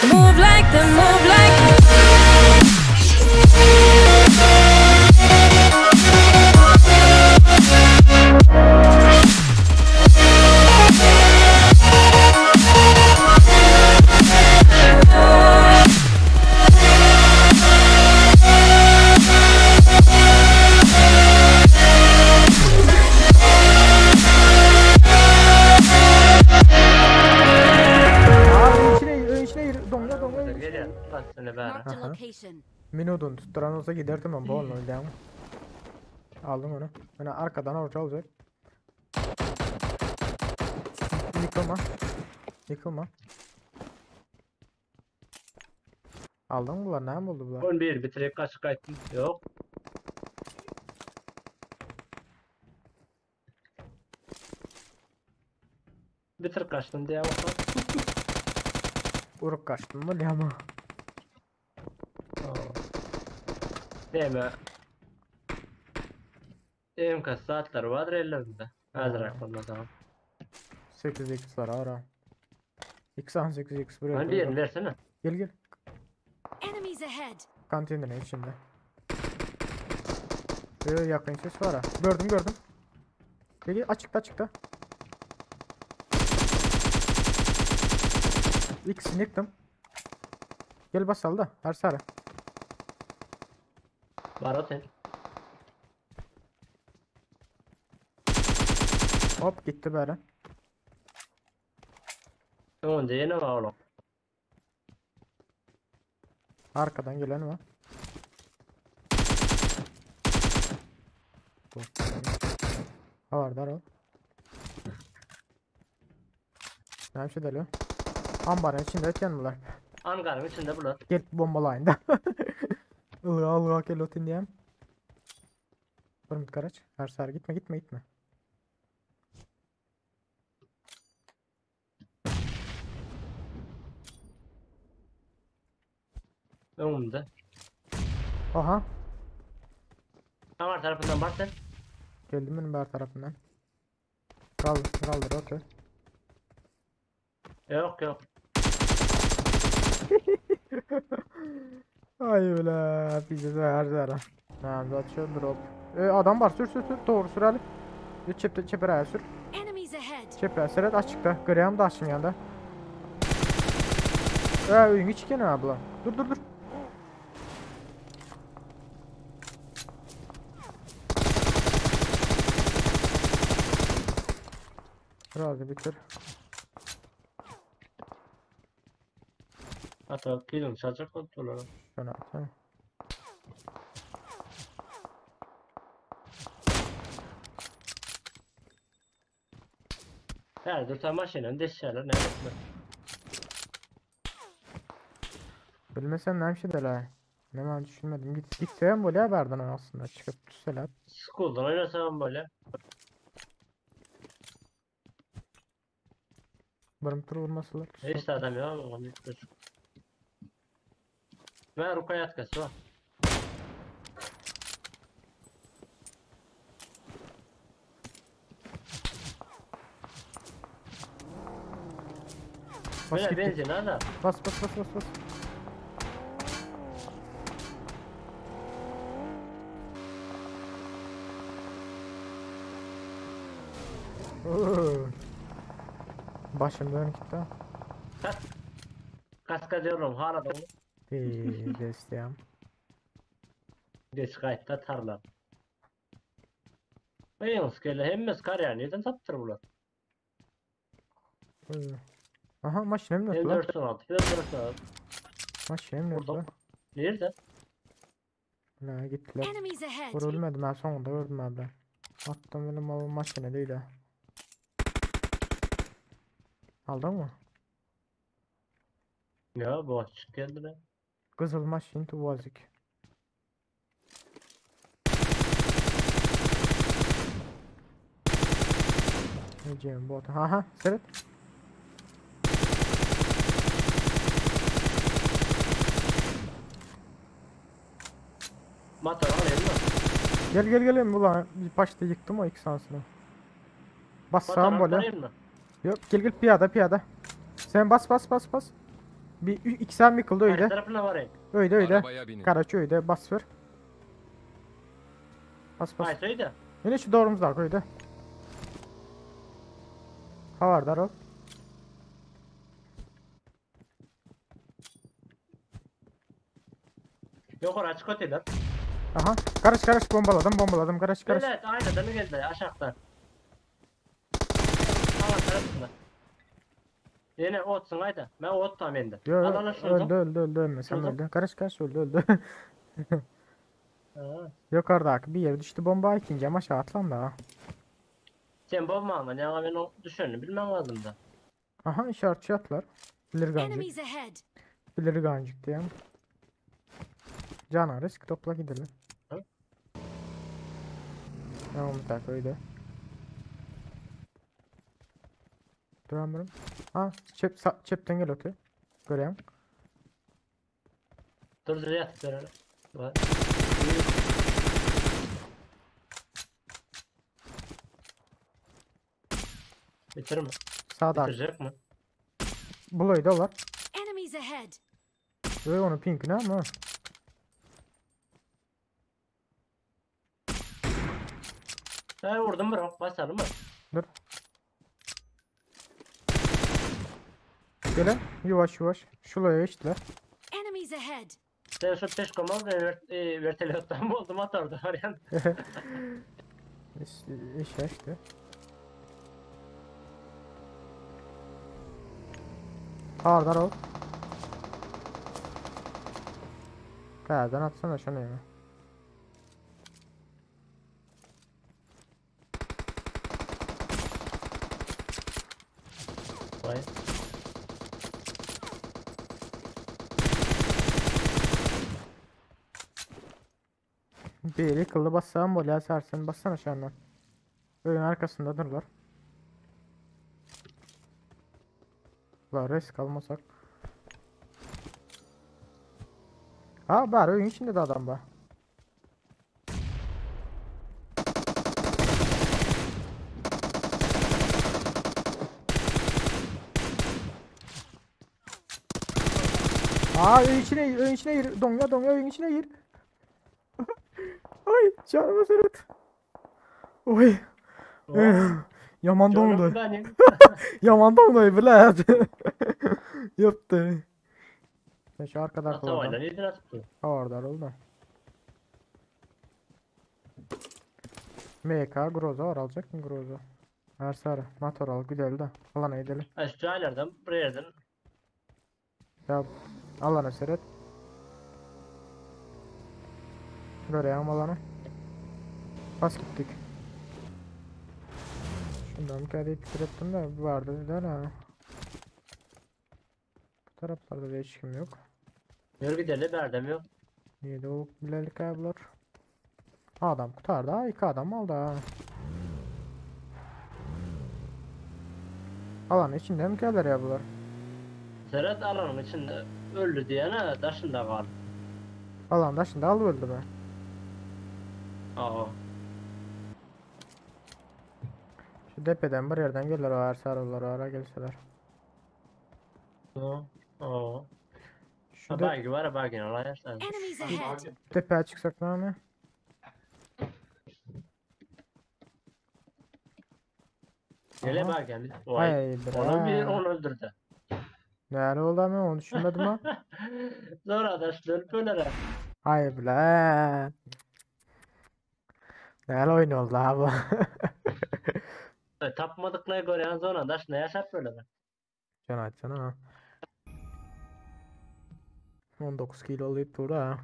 Move like them, move like Minudun tutturan olsa giderdim ama bu onunla Aldım onu. Bana arkadan orta olacak. Yıkılma. Yıkılma. Aldın mı bunlar? Ne oldu bunlar? 11 bitirip kaçıp kaçtım. Yok. Bitir kaçtım diye bakalım. Vurup kaçtım mı diye ama. Deme. MK saatler vardır ellerinde. Hazır aklımda 8x var ara. X18x buraya. Hani birini versene. Gel gel. Enemies ahead. Konteynerin içinde. Ee, yakın ses var ha. Gördüm gördüm. Gel gel açıkta açıkta. İkisini yıktım. Gel bas al da. Her sarı. Var o sen. Hop gitti böyle. Önde yine var oğlum. Arkadan gelen var. Bu. Ha var dar o. Ne şey deli? Ambarın içinde öten bunlar. Ankara'nın içinde bunlar. Gel bombalayın da. Allah Allah gel otin diyem. Durun karaç. Her sarı gitme gitme gitme. Önümde. Aha. Amar tarafından bak sen. Geldim benim ber tarafından. Kaldır kaldır okey. Yok yok. Ay öyle bizi de her zara. Tamam zaten drop. E, adam var sür sür sür doğru sür Ali. Çep çepere sür. Enemies ahead. Çepere sür açıkta. Görüyorum da açın yanında. E, öyün içi gene abla. Dur dur dur. Hadi bitir. Hatta kilin çalacak oldular. Şunu atayım. Her dur tam maşinen deşerler ne yapma. Bilmesem ne şey de la. Ne ben düşünmedim. Git gitsem böyle haberden aslında çıkıp düşseler. School'dan oynasam böyle. Barım tur vurmasalar. Hiç adam yok ama Ben rukayat kası var. Bas Böyle gitti. benzin ha da. Bas bas bas bas bas. Oo. Başım dön gitti. ha. Kaska diyorum hala da onu. Bir desteğim. Geç kayıtta tarla. Eyos gele hemmez kar yani neden taptır bular? Aha maşine mi lan? M416, M416. Maşine mi Burada. lan? Nerede? Ne gittiler. Enemies ahead. Vurulmadım ben sonunda gördüm abi. Attım benim o maşine değil ha. Aldın mı? Ya bu açık geldi be. Kızıl maşin tuvazik. Ne diyeyim bu ata? Aha seyret. Motor alayım mı? Gel gel gel ulan bir başta yıktım o iki sansını. Bas Motor sağım böyle. alayım mı? Yok gel gel piyade piyade. Sen bas bas bas bas. Bir ikisem yıkıldı Her öyle. tarafına varayım. Öyle öyle. Arabaya binin. Karaç öyle bas ver. Bas bas. Haýsy Yine şu doğrumuz da öyle. Havardar ol. Ýokary açyk öteler. Aha. Karış karış bombaladım bombaladım karış karış. Evet, aynadan geldi aşağıdan. Alan tarafında. Yine otsun ayda. Ben ot tam endi. Yo, Al al şunu. öldü öldü öldü ölme sen Şurada. öldü. Karış karış öldü öldü. Ha. Yukarıdaki bir yere düştü bomba ikinci ama aşağı atlandı ha. Sen bomba alma. Ne ben o düşenini bilmem lazım da. Aha işaretçi atlar. Bilir gancık. Enemies ahead! Bilir gancık diye. Cana risk topla gidelim. Hı? Tamam bir dakika öyle. Duramıyorum. Ha çep, sa, çepten gel öte. Göreyim. Dur dur yat ver öyle. Var. Bitirme. Sağda. Bitirecek mi? Bulaydı var. Enemies ahead! Ve onu pinkine ama. Ha vurdum bro. Basalım mı? Dur. Gele yavaş yavaş. Şuraya geçtiler. Enemies ahead! Sen şu peşkomal ben vert, e, vertelottan buldum atardı arayan. İş, iş işte. Hardar ol. Kayadan atsana şunu ya. Vay. Bir kıllı bassam bolya sarsın. Bassana şundan. Öyün arkasındadırlar. La risk almasak. Ha bari oyun içinde de adam var. Aa öyün içine gir, öyün içine gir. Donya donya öyün içine gir. Ay canıma sırıt. Oy. Yaman Canım dondu. benim. Yaman dondu bile. Yaptı. Sen şu arkada Atavayla kullandım. nedir atıp Orada oldu. MK Groza var alacak mı Groza? Ersar motor al gidelim de alana gidelim. Aşağılardan buraya Ya alana seyret. Göreyim alanı. Bas gittik. Şundan bir kere fikir ettim de vardı dediler ha. Bu taraflarda da hiç kim yok. Yürü gidelim erdem yok. Niye de o bilelik abiler. Adam kurtardı ha. İki adam aldı ha. Alan içinde mi geldiler ya bunlar? Serhat alanın içinde öldü diyene taşında kaldı. Alan da şimdi al öldü be. Aa. Şu tepeden bir yerden gelirler o Ersarlılar ara gelseler. Aa. Aa. Şu Ha de belki var belki ne yersen. Enemies ahead! tepeye çıksak ne mi? Gele Aha. belki biz. Vay. Ay Onu bir bre. onu öldürdü. Neler oldu ama onu düşünmedim ha. Sonra da dönüp ölür. Ay bre. Neler oyun oldu abi. E, Tapmadıklara göre yani sonra da ne yaşar böyle de. Can açsana ha. 19 kilo olup durdu ha.